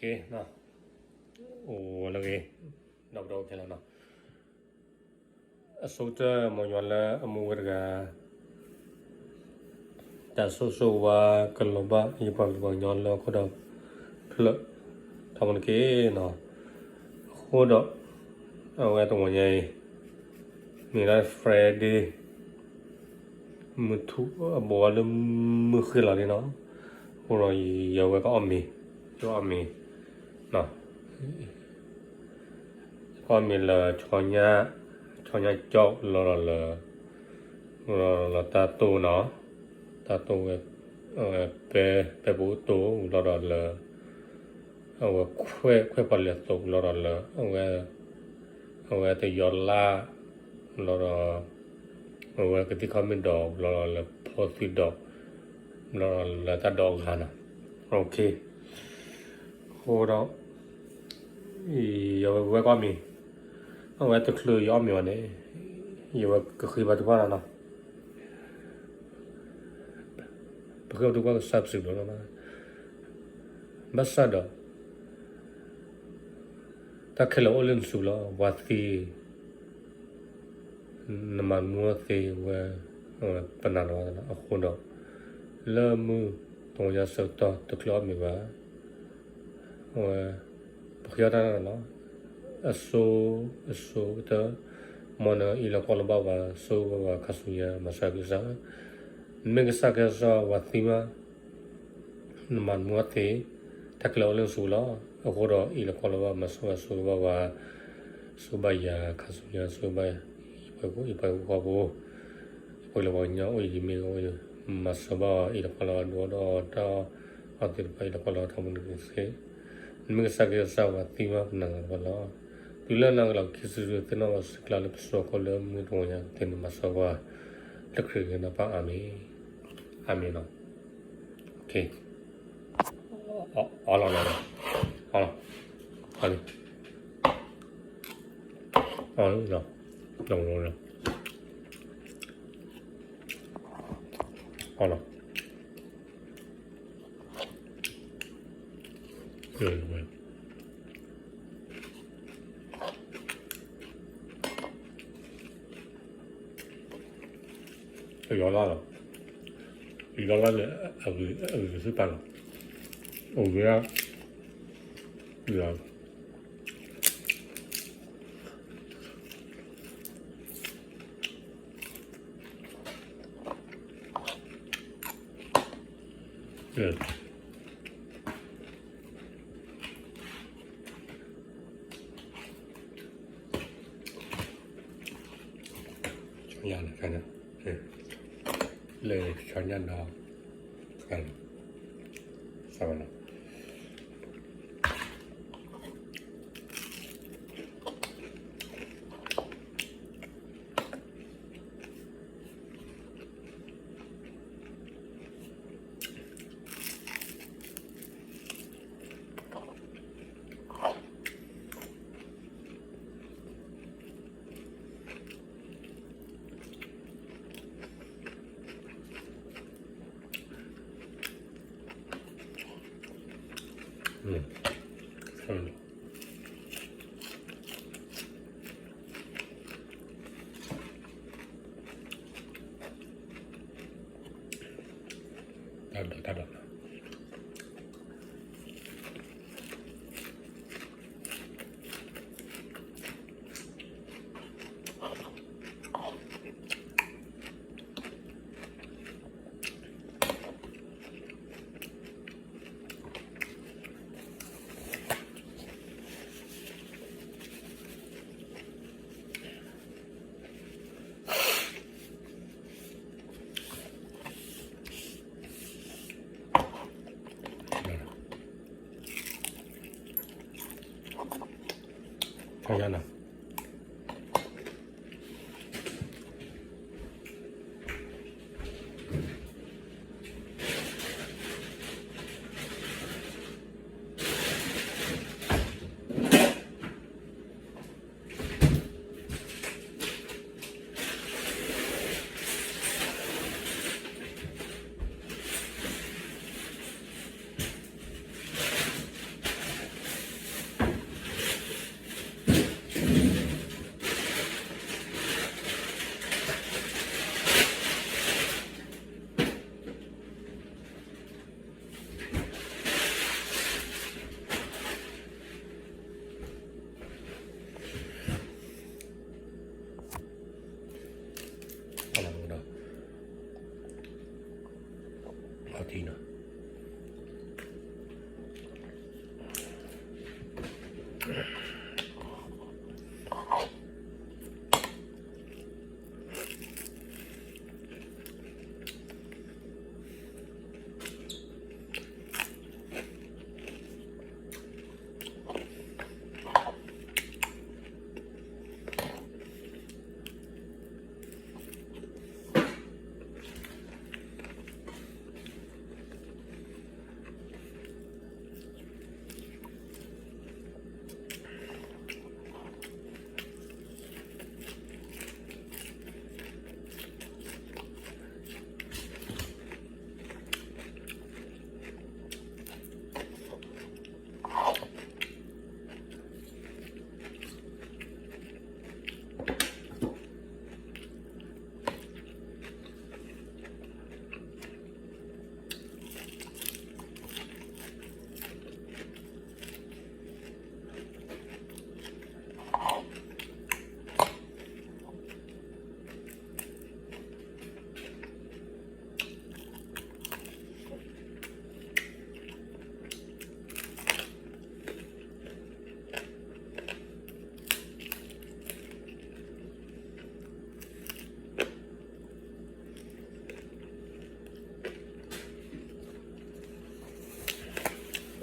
က့ၤနီၤ, အိၣ်လၢဂ့ၤ, ဒီပုၢ်ဒီဝဲၢ်ခဲလၢာ်နီၤ, အဆိကတၢၢ် မ်ယွၤလၢအမူဝဲတဂၤ တၢ်ဆိၣ်ဂ့ၤဆိၣ်ဝါကလီၤဘၣ် ယပှၤကလုာ်ပှၤကညီလၢဟီၣ်ခိၣ်ဒီဖျၢၣ် ထီဘိတက့ၢ်နီၤ. အဃိဒီး အဝဲတဂီၤညါအံၤ မ့ၢ်ဒၣ် Friday မုၢ်ထူၣ်အဘီဝါလၢမုၢ်ဃ့ၢ်လီၤလံနီၤ. အဃိဒီး ယဝဲကအီၣ်မ့ၤ, ယအီၣ်မ့ၤ အီၣ်မ့ၤလၢ ဆီညၣ်ကၠီၣ်လီၤဒီးလၢ လီၤတၢ်တိၢ်နီၤ, တၢ်တိၢ်ဝဲ ပဲ ပဲပူၤတိၢ်လီၤဒီးလၢ အဝဲခွဲး ခွဲးပှၤလဲၤသိးလီၤဒီးလၢ အဝဲ အဝဲတယီၤလၢ်လီၤဒီး အဝဲကသံၣ်ခီၣ်မ့ၣ်ဒီးလီၤဒီးလၢဖီသွံၣ်ဒီး လီၤဒီးလၢတၢ်ဒီးအဂၤနီၤ. အဃိဒီး ယဝဲကအီၣ်မ့ၤ, အဝဲတချုးယအီၣ်မ့ၤဘၣ်န့ၣ် ယဝဲကဃ့ဘါထုကဖၣ်နီၤ. ပဃ့ဘါထုကဖၣ်ကစၢ်ပစံးဘျုးလီၤ. ဘၣ်ဆၣ်ဒီး တၢ်ခဲလၢာ်အိၣ်လၢနစုပူၤလီၤ. ပှၤသံ, နမၤမူအီၤသ့ဝဲ ပနာ်လီၤဘၣ်လီၤ. အဃိဒီး လၢမုၢ်တနံၤညါဆၢကတီၢ် တချုးအီၣ်မ့ၤဘၣ် အဝဲ ပဃ့အီၣ်တၢ်နီၤလီၤ. အဆိ, အဆိကတၢၢ် မ်နအံးလီၤကွၢ်လီၤဘၣ်ပှၤ ဆိၣ်ဂ့ၤဘၣ်ပှၤခါဆူညါ မၤစၢၤကစၢ်, မ့ၢ်ကစၢ်ကဲစၢ်ပှၤသံမး နမၤမူအီၤသ့, တၢ်ခဲလၢာ်အိၣ်လၢနစုပူၤလီၤ. အဃိဒီးအံးလီၤကွၢ်လီၤဘၣ် မၤစၢၤဘၣ် ဆိၣ်ဂ့ၤဘၣ်ပှၤ, ဆိၣ်ဂ့ၤဘၣ်ယၤခါဆူညါ ဆိၣ်ဂ့ၤဘၣ် ယပှၤဟံၣ်ဖိဃီဖိ, ယပှၤလၢပှၤကညီအိၣ်ယံၤမ့ၢ်ဂ့ၤ မၤစၢၤဘၣ်အီၤ အံးလီၤကွၢ်လီၤဘၣ် ဒိၣ်ဒီးတၢ်အီၣ်သ့ၣ်တဖၣ် အံးလီၤကွၢ်လီၤဘၣ် ထီဘိန့ၣ်သ့, နမ့ၢ်ကစၢ်ကဲစၢ်ပှၤသံမး ပနာ်လီၤဘၣ်လီၤ. တုၤလၢနဂ့ၤလီၤခံစုတစု သ့ၣ်နီၣ်လီၤစ့ၢ်ကီးလၢပစိၤအဃိ လၢမုၢ်တနံၤညါကသ့န့ၣ် မၤစၢၤပှၤ လၢခရံာ်အမံၤ အါမ့ၢ်, အါမ့ၢ်လီၤ. အီလီၤ, အီလီၤ, အီလီၤ, အီလီၤ. လီၤလၢ်လီၤ, လီၤလၢ်န့ၣ် အဂ့ၤသုပာ်လီၤ, အိၣ်ဝဲဒၣ်, ဆီညၣ်န့ၣ်, လၢဆီညၣ်ဒီး, စးဝဲလီၤ. တၢ်ဒိးတၢ်ဒိး ဆီညၣ်နီၤ.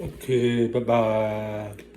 Okay, bye bye.